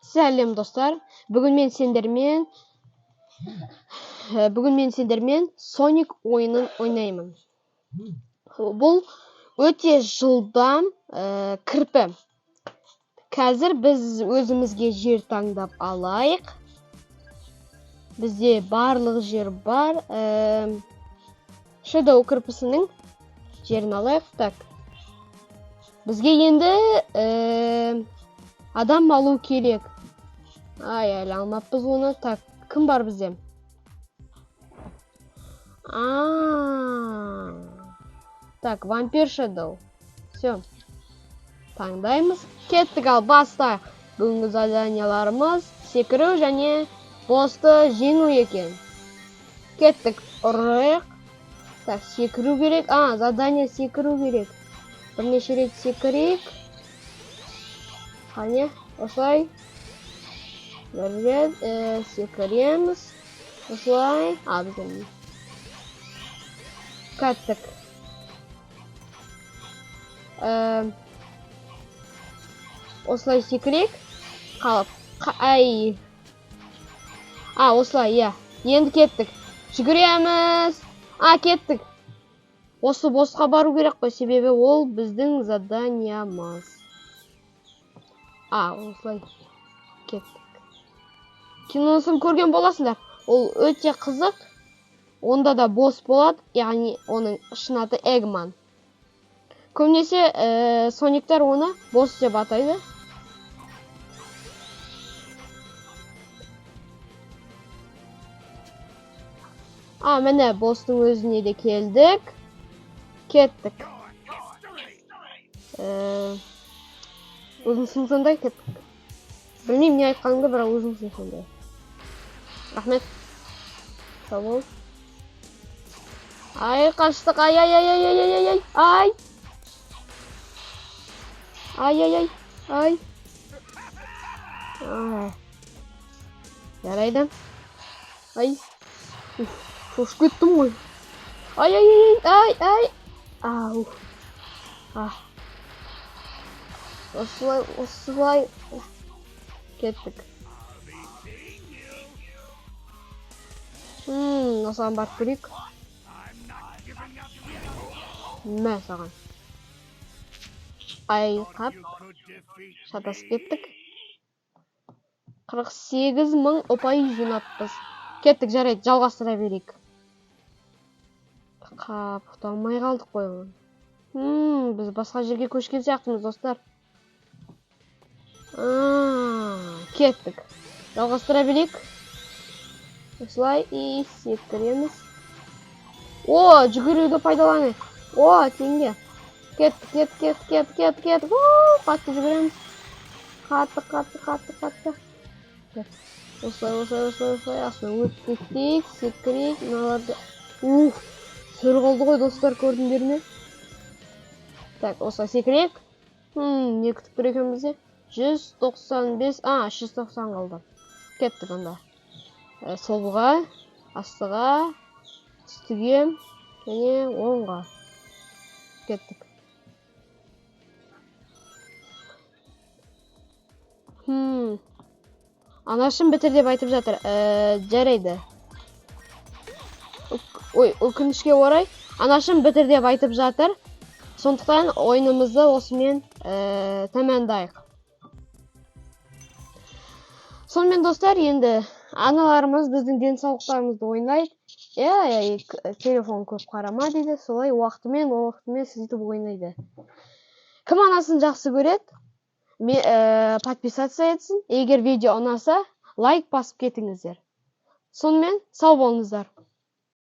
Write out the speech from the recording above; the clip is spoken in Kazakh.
Сәлем, достар! Бүгін мен сендермен Соник ойынын ойнаймын. Бұл өте жылдам кірпі. Қазір біз өзімізге жер таңдап алайық. Бізде барлық жер бар. Shadow кірпісінің жерін алайық. Так. Бізге енді адам алу керек. Ай, әлі алмаппыз оны. Так, кім бар бізде? А, так, вампир Shadow. Все. Таңдаймыз. Кеттік, ал бастайық. Бүгінгі заданияларымыз секіру және босты жеңу екен. Кеттік, ұрайық. Так, секіру керек. А, задание секіру керек. Бірнеше рет секірейік. Қане, осылай. Бір рет секіреміз. Осылай. А, бізден. Кеттік. Осылай секірейік. Қалып. Ай. А, осылай, иә. Енді кеттік. Жүгіреміз. А, кеттік. Осы босқа бару керек қой, себебі ол біздің заданиямыз. А, осылай. Кеттік. Киносын көрген боласыңдар. Ол өте қызық. Онда да босс болады, яғни оның шын аты Эгман. Көбінесе Сониктар оны босс деп атайды. А, міне, босстың өзіне де келдік. Кеттік. Өзіңсің сондай, кеттік. Білмеймін не айтқаныңды, бірақ өзіңсің сондай. Рахмет. Сау бол. Ай, қаштық. Ай, ай, ай, ай, ай, ай, ай, ай. Ай, ай, ай, ай. Ай. Жарайды. Ай. Уф, шошып кеттім ғой. Ай, ай, ай, ай, ай. Ау. А. Осылай, осылай. Кеттік. Осыған барып көрейік. Мә саған. Ай, қап. Шатасып кеттік. 48 мың ұпай жинаппыз. Кеттік, жарайды, жалғастыра берейік. Қап, ұта алмай қалдық қой оны. Біз басқа жерге көшкен сияқтымыз, достар. А, кеттік. Жалғастыра берейік. Осылай и секіреміз. О, жүгіруді пайдаланайық. О, теңге. Кеттік, кет, кет, кет, кет, кет. У, қатты жүгіреміз. Қатты, қатты, қатты, қатты. Кет. Осылай, осылай, осылай, осылай. Астынан өтіп кетейік, секірейік. Мыналарды. Ух, сөр қалды ғой, достар, көрдіңдер ме? Так, осылай секірейік. Не күтіп тұр екен бізде? 195, а, 390 қалды. Кеттік онда. Солға, астыға, үстіге және оңға. Кеттік. Анашым бітір деп айтып жатыр. Жарайды. Ой, өкінішке орай, анашым бітір деп айтып жатыр. Сондықтан ойынымызды осымен тәмамдайық. Сонымен, достар, енді аналарымыз біздің денсаулықтарымызды ойнайды. Иә, иә, телефон көп қарама дейді. Солай уақытымен, уақытымен сөйтіп ойнайды. Кім анасын жақсы көреді? Подписаться етсін. Егер видео ұнаса, лайк басып кетіңіздер. Сонымен, сау болыңыздар.